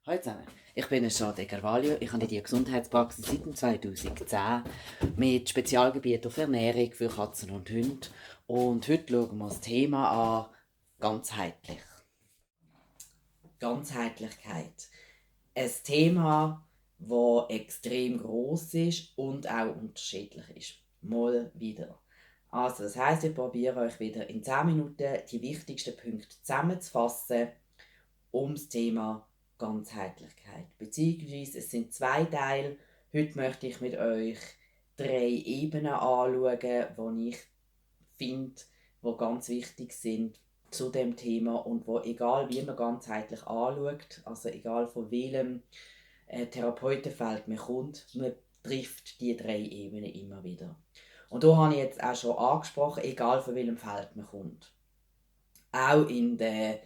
Hallo zusammen, ich bin Jean Carvalho. Ich habe die Gesundheitspraxis seit 2010 mit Spezialgebiet auf Ernährung für Katzen und Hunde. Und heute schauen wir uns das Thema an, ganzheitlich. Ganzheitlichkeit. Ein Thema, das extrem groß ist und auch unterschiedlich ist. Mal wieder. Also, das heisst, ich probiere euch wieder in 10 Minuten die wichtigsten Punkte zusammenzufassen ums Thema Ganzheitlichkeit. Beziehungsweise es sind zwei Teile. Heute möchte ich mit euch 3 Ebenen anschauen, die ich finde, die ganz wichtig sind zu dem Thema und wo, egal wie man ganzheitlich anschaut, also egal von welchem Therapeutenfeld man kommt, man trifft die 3 Ebenen immer wieder. Und da habe ich jetzt auch schon angesprochen, egal von welchem Feld man kommt. Auch in der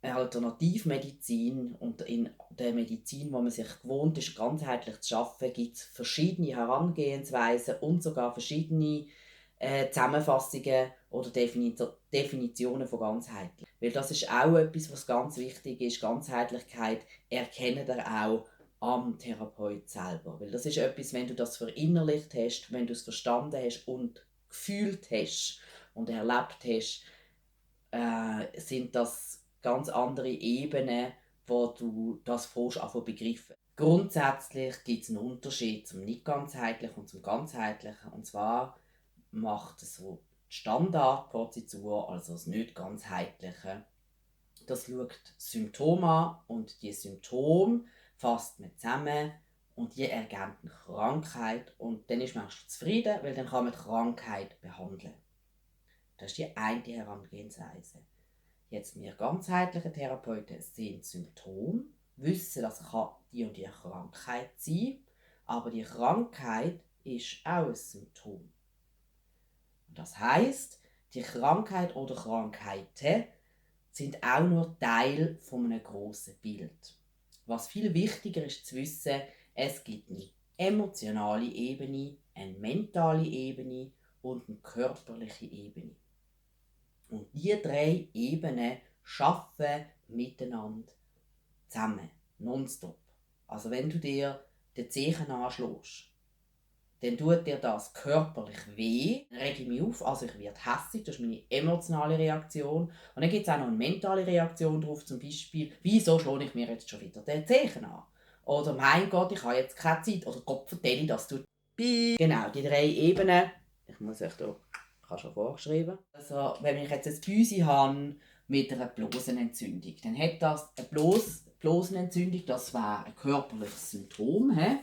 Alternativmedizin und in der Medizin, wo man sich gewohnt ist, ganzheitlich zu arbeiten, gibt es verschiedene Herangehensweisen und sogar verschiedene Zusammenfassungen oder Definitionen von ganzheitlich. Weil das ist auch etwas, was ganz wichtig ist. Ganzheitlichkeit erkennt ihr auch am Therapeut selber. Weil das ist etwas, wenn du das verinnerlicht hast, wenn du es verstanden hast und gefühlt hast und erlebt hast, sind das ganz andere Ebenen, wo du das fährst an begreifen. Grundsätzlich gibt es einen Unterschied zum nicht ganzheitlichen und zum ganzheitlichen. Und zwar macht so die Standardprozedur, also das nicht ganzheitliche, das schaut Symptome an und die Symptome fasst man zusammen und die ergeben eine Krankheit und dann ist man zufrieden, weil dann kann man die Krankheit behandeln. Das ist die eine Herangehensweise. Jetzt wir ganzheitliche Therapeuten sehen Symptome, wissen, dass die und die Krankheit sein, aber die Krankheit ist auch ein Symptom. Das heißt, die Krankheit oder Krankheiten sind auch nur Teil von einem grossen Bild. Was viel wichtiger ist zu wissen, es gibt eine emotionale Ebene, eine mentale Ebene und eine körperliche Ebene. Und diese 3 Ebenen arbeiten miteinander zusammen, nonstop. Also wenn du dir den Zehen anschlägst, dann tut dir das körperlich weh, dann rege ich mich auf, also ich werde hässig, das ist meine emotionale Reaktion. Und dann gibt es auch noch eine mentale Reaktion darauf, zum Beispiel, wieso schlage ich mir jetzt schon wieder den Zehen an? Oder mein Gott, ich habe jetzt keine Zeit, oder Gott vertelle, das tut Piep. Genau, die 3 Ebenen, ich muss euch hier, ich habe schon vorgeschrieben. Also wenn ich jetzt ein Büsi habe mit einer Blasenentzündung, dann hat das eine Blasenentzündung, das wäre ein körperliches Symptom. He?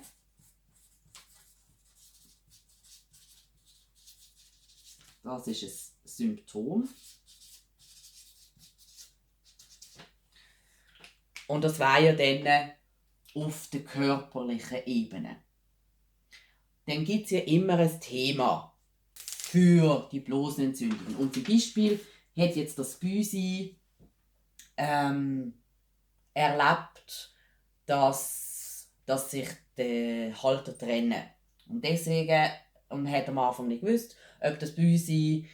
Das ist ein Symptom. Und das wäre ja dann auf der körperlichen Ebene. Dann gibt es ja immer ein Thema für die Blasenentzündung. Und zum Beispiel hat jetzt das Büsi erlebt, dass sich die Halter trennen. Und deswegen hat am Anfang nicht gewusst, ob das Büsi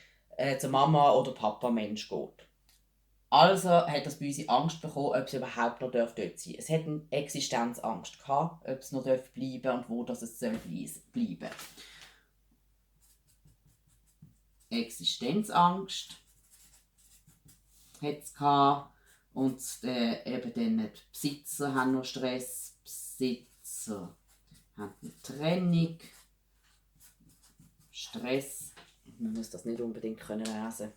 zur Mama oder Papa Mensch geht. Also hat das Büsi Angst bekommen, ob es überhaupt noch dort sein darf. Es hat eine Existenzangst gehabt, ob es noch bleiben darf und wo das es soll bleiben. Existenzangst hat es gehabt. Und eben dann die Besitzer haben noch Stress. Besitzer haben eine Trennung. Stress. Man muss das nicht unbedingt lesen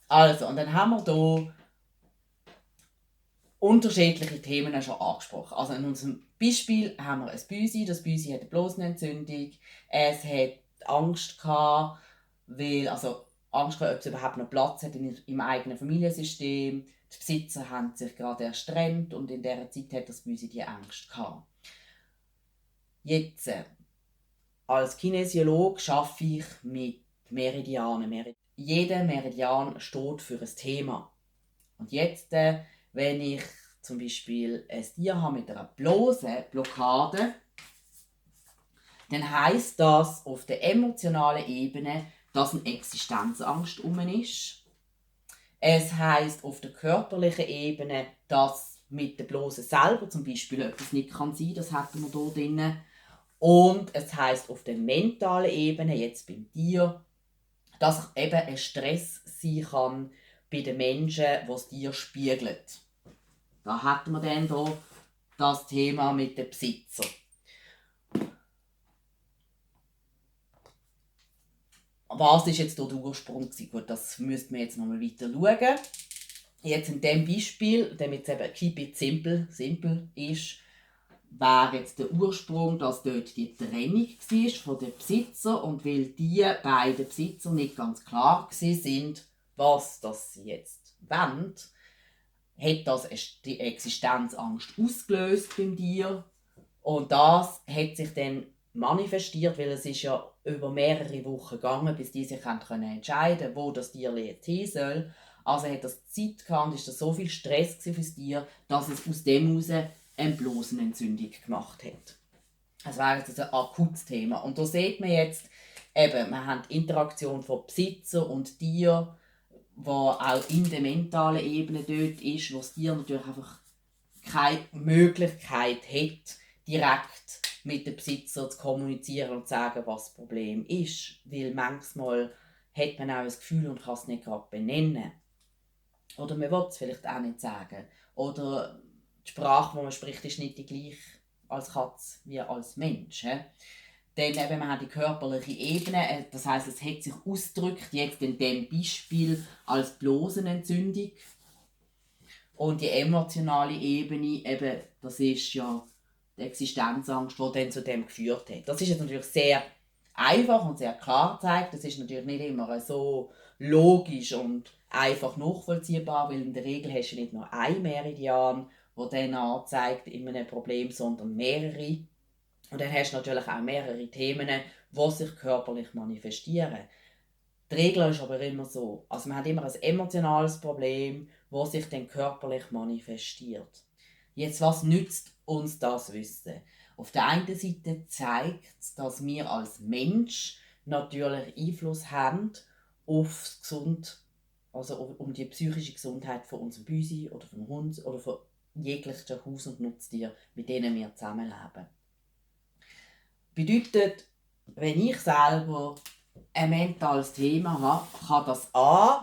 also, und dann haben wir hier unterschiedliche Themen schon angesprochen. Also in unserem Beispiel haben wir ein Büsi. Das Büsi hat eine Blasenentzündung. Es hat Angst gehabt, ob es überhaupt noch Platz hat im eigenen Familiensystem. Die Besitzer haben sich gerade erst getrennt und in dieser Zeit hat das Büsi die Angst gehabt. Jetzt, als Kinesiologe arbeite ich mit Meridianen. Jeder Meridian steht für ein Thema. Und jetzt, wenn ich zum Beispiel ein Tier habe mit einer Blasenblockade, dann heisst das auf der emotionalen Ebene, dass eine Existenzangst ist. Es heisst auf der körperlichen Ebene, dass mit der Blase selber zum Beispiel etwas nicht kann sein, das hätten wir hier drin. Und es heisst auf der mentalen Ebene, jetzt beim Tier, dass eben ein Stress sein kann bei den Menschen, die das Tier spiegelt. Da hätten wir dann hier das Thema mit dem Besitzer. Was ist jetzt hier der Ursprung? Gut, das müsste man jetzt nochmal weiter schauen. Jetzt in diesem Beispiel, damit es eben keep it simpel ist, wäre jetzt der Ursprung, dass dort die Trennung war von den Besitzer und weil die beiden Besitzer nicht ganz klar sind, was das sie jetzt wollen, hat das die Existenzangst ausgelöst beim Tier und das hat sich dann manifestiert, weil es ist ja über mehrere Wochen gegangen, bis die sich entscheiden konnten, wo das Tier jetzt hin soll. Also hat das Zeit gehabt und ist das so viel Stress für das Tier, dass es aus dem heraus eine Blasenentzündung gemacht hat. Das wäre jetzt ein akutes Thema. Und da sieht man jetzt, eben, wir haben die Interaktion von Besitzer und Tier, die auch in der mentalen Ebene dort ist, wo das Tier natürlich einfach keine Möglichkeit hat, direkt mit dem Besitzer zu kommunizieren und zu sagen, was das Problem ist. Weil manchmal hat man auch das Gefühl und kann es nicht gerade benennen. Oder man will es vielleicht auch nicht sagen. Oder die Sprache, die man spricht, ist nicht die gleiche als Katze wie als Mensch. Dann eben, wir haben die körperliche Ebene, das heisst, es hat sich ausgedrückt, jetzt in dem Beispiel als Blasenentzündung. Und die emotionale Ebene, eben, das ist ja die Existenzangst, die dann zu dem geführt hat. Das ist jetzt natürlich sehr einfach und sehr klar gezeigt. Das ist natürlich nicht immer so logisch und einfach nachvollziehbar, weil in der Regel hast du nicht nur ein Meridian, der dann anzeigt in einem Problem, sondern mehrere. Und dann hast du natürlich auch mehrere Themen, die sich körperlich manifestieren. Die Regel ist aber immer so, also man hat immer ein emotionales Problem, das sich dann körperlich manifestiert. Jetzt, was nützt uns das Wissen? Auf der einen Seite zeigt es, dass wir als Mensch natürlich Einfluss haben auf das Gesund, also um die psychische Gesundheit von unserem Büsi oder vom Hund oder von jeglichen Haus- und Nutztier, mit denen wir zusammenleben. Bedeutet, wenn ich selber ein mentales Thema habe, kann das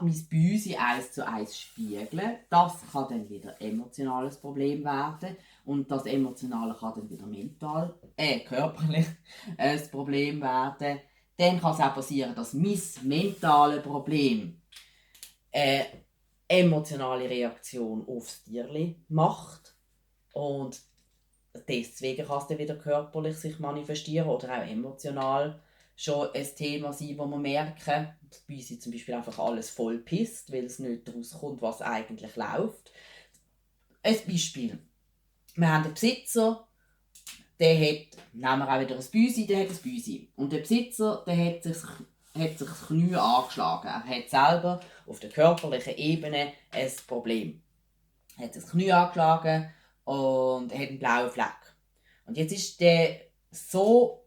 mein Büsi 1:1 spiegeln. Das kann dann wieder ein emotionales Problem werden. Und das Emotionale kann dann wieder körperlich ein Problem werden. Dann kann es auch passieren, dass mein mentales Problem eine emotionale Reaktion aufs Tierli macht. Und deswegen kann es dann wieder körperlich sich manifestieren oder auch emotional schon ein Thema sein, wo man merken, dass bei uns zum Beispiel einfach alles voll pisst, weil es nicht rauskommt, was eigentlich läuft. Ein Beispiel. Wir haben einen Besitzer, der hat, nehmen wir auch wieder ein Büsi, der hat ein Büsi. Und der Besitzer, der hat sich das Knie angeschlagen. Er hat selber auf der körperlichen Ebene ein Problem. Er hat sich das Knie angeschlagen und er hat einen blauen Fleck. Und jetzt ist der so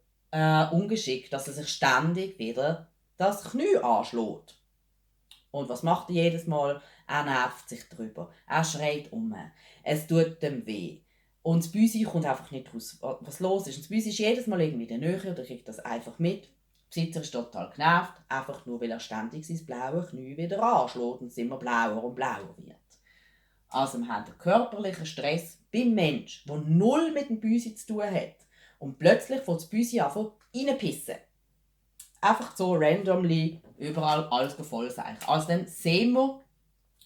ungeschickt, dass er sich ständig wieder das Knie anschlägt. Und was macht er jedes Mal? Er nervt sich darüber. Er schreit um. Es tut ihm weh. Und das Büsi kommt einfach nicht raus, was los ist. Und das Büsi ist jedes Mal irgendwie in der Nähe oder kriegt das einfach mit. Der Besitzer ist total genervt, einfach nur weil er ständig sein blaues Knie wieder anschlägt und es immer blauer und blauer wird. Also wir haben den körperlichen Stress beim Mensch, der null mit dem Büsi zu tun hat. Und plötzlich fängt das Büsi an reinpissen. Einfach so randomly überall alles voll sein. Also dann sehen wir,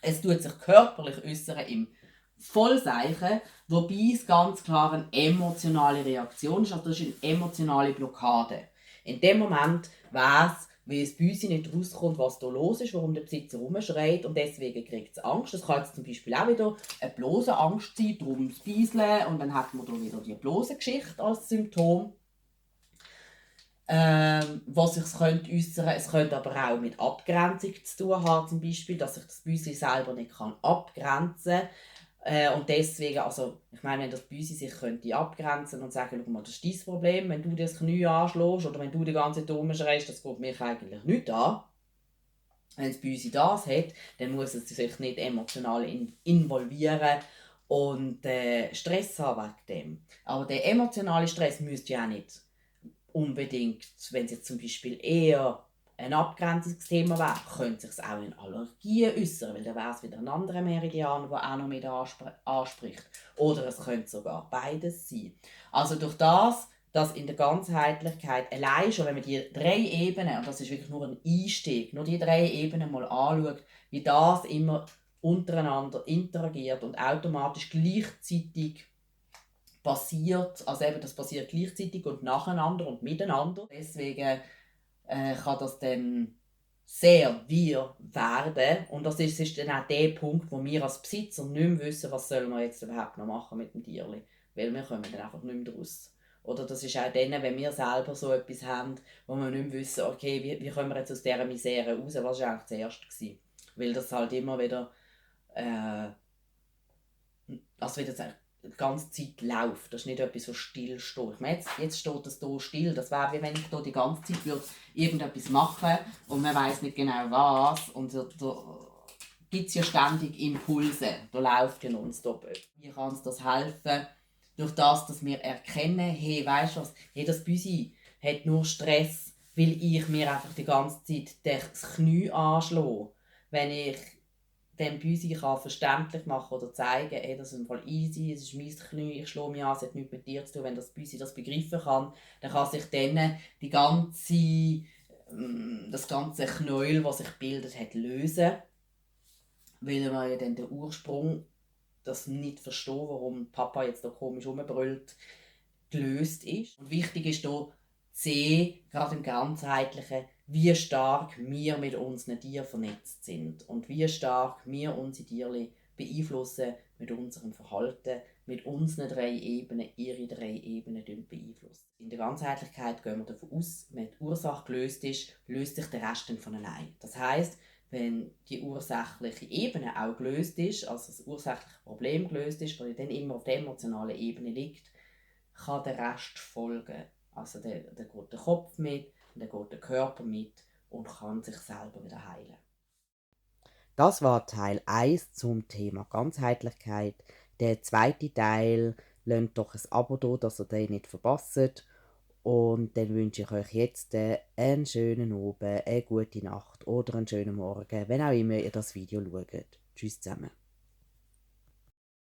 es tut sich körperlich äußern im Vollseichen, wobei es ganz klar eine emotionale Reaktion ist. Also das ist eine emotionale Blockade. In dem Moment weiss, weil das Büsi nicht rauskommt, was da los ist, warum der Besitzer rumschreit und deswegen kriegt es Angst. Das kann jetzt zum Beispiel auch wieder eine Blasenangst sein, darum das Beiseln und dann hat man da wieder die Blasengeschichte als Symptom. Was sich könnte äußern. Es könnte aber auch mit Abgrenzung zu tun haben, zum Beispiel, dass sich das Büsi selber nicht abgrenzen kann. Und deswegen, also, ich meine, wenn das Büsi sich könnte abgrenzen und sagen, schau mal, das ist dein Problem, wenn du das Knie anschlägst oder wenn du die ganze Zeit rumschreist, das geht mich eigentlich nicht an. Wenn es bei uns das hat, dann muss es sich nicht emotional involvieren und Stress haben wegen dem. Aber der emotionale Stress müsste ja auch nicht unbedingt, wenn es jetzt zum Beispiel eher ein Abgrenzungsthema wäre, könnte sich auch in Allergien äußern, weil dann wäre es wieder ein anderer Meridian, der auch noch mit anspricht. Oder es könnte sogar beides sein. Also durch das, dass in der Ganzheitlichkeit allein schon, wenn man die 3 Ebenen, und das ist wirklich nur ein Einstieg, nur die 3 Ebenen mal anschaut, wie das immer untereinander interagiert und automatisch gleichzeitig passiert, also eben das passiert gleichzeitig und nacheinander und miteinander. Deswegen kann das dann sehr wir werden und das ist dann auch der Punkt, wo wir als Besitzer nicht mehr wissen, was sollen wir jetzt überhaupt noch machen mit dem Tierli, weil wir kommen dann einfach nicht mehr draus. Oder das ist auch dann, wenn wir selber so etwas haben, wo wir nicht mehr wissen, okay, wie kommen wir jetzt aus dieser Misere raus, was war eigentlich zuerst gewesen? Weil das halt immer wieder also wieder die ganze Zeit läuft. Das ist nicht etwas, was still steht. Ich meine, jetzt steht das hier still. Das wäre, wie wenn ich hier die ganze Zeit würde irgendetwas machen und man weiß nicht genau was. Und da gibt es ja ständig Impulse. Da läuft ja nonstop etwas. Wie kann uns das helfen? Durch das, dass wir erkennen, hey, weißt du was, hey, das Büsi hat nur Stress, weil ich mir einfach die ganze Zeit das Knie anschlage. Wenn ich dem Büsi kann verständlich machen oder zeigen, hey, das ist im Fall easy, es ist mein Knie, ich schlage mich an, es hat nichts mit dir zu tun. Wenn das Büsi das begreifen kann, dann kann sich dann das ganze Knäuel, das sich bildet hat, lösen. Weil man ja dann den Ursprung, das nicht verstehen, warum Papa jetzt da komisch rumbrüllt, gelöst ist. Und wichtig ist hier zu sehen, gerade im Ganzheitlichen, wie stark wir mit unseren Tieren vernetzt sind und wie stark wir unsere Tiere beeinflussen mit unserem Verhalten, mit unseren 3 Ebenen, ihre 3 Ebenen beeinflussen. In der Ganzheitlichkeit gehen wir davon aus, wenn die Ursache gelöst ist, löst sich der Rest dann von allein. Das heißt, wenn die ursächliche Ebene auch gelöst ist, also das ursächliche Problem gelöst ist, das dann immer auf der emotionalen Ebene liegt, kann der Rest folgen. Also der geht der Kopf mit, dann geht der Körper mit und kann sich selber wieder heilen. Das war Teil 1 zum Thema Ganzheitlichkeit. Der zweite Teil, lasst doch ein Abo da, dass ihr den nicht verpasst. Und dann wünsche ich euch jetzt einen schönen Abend, eine gute Nacht oder einen schönen Morgen, wenn auch immer ihr das Video schaut. Tschüss zusammen.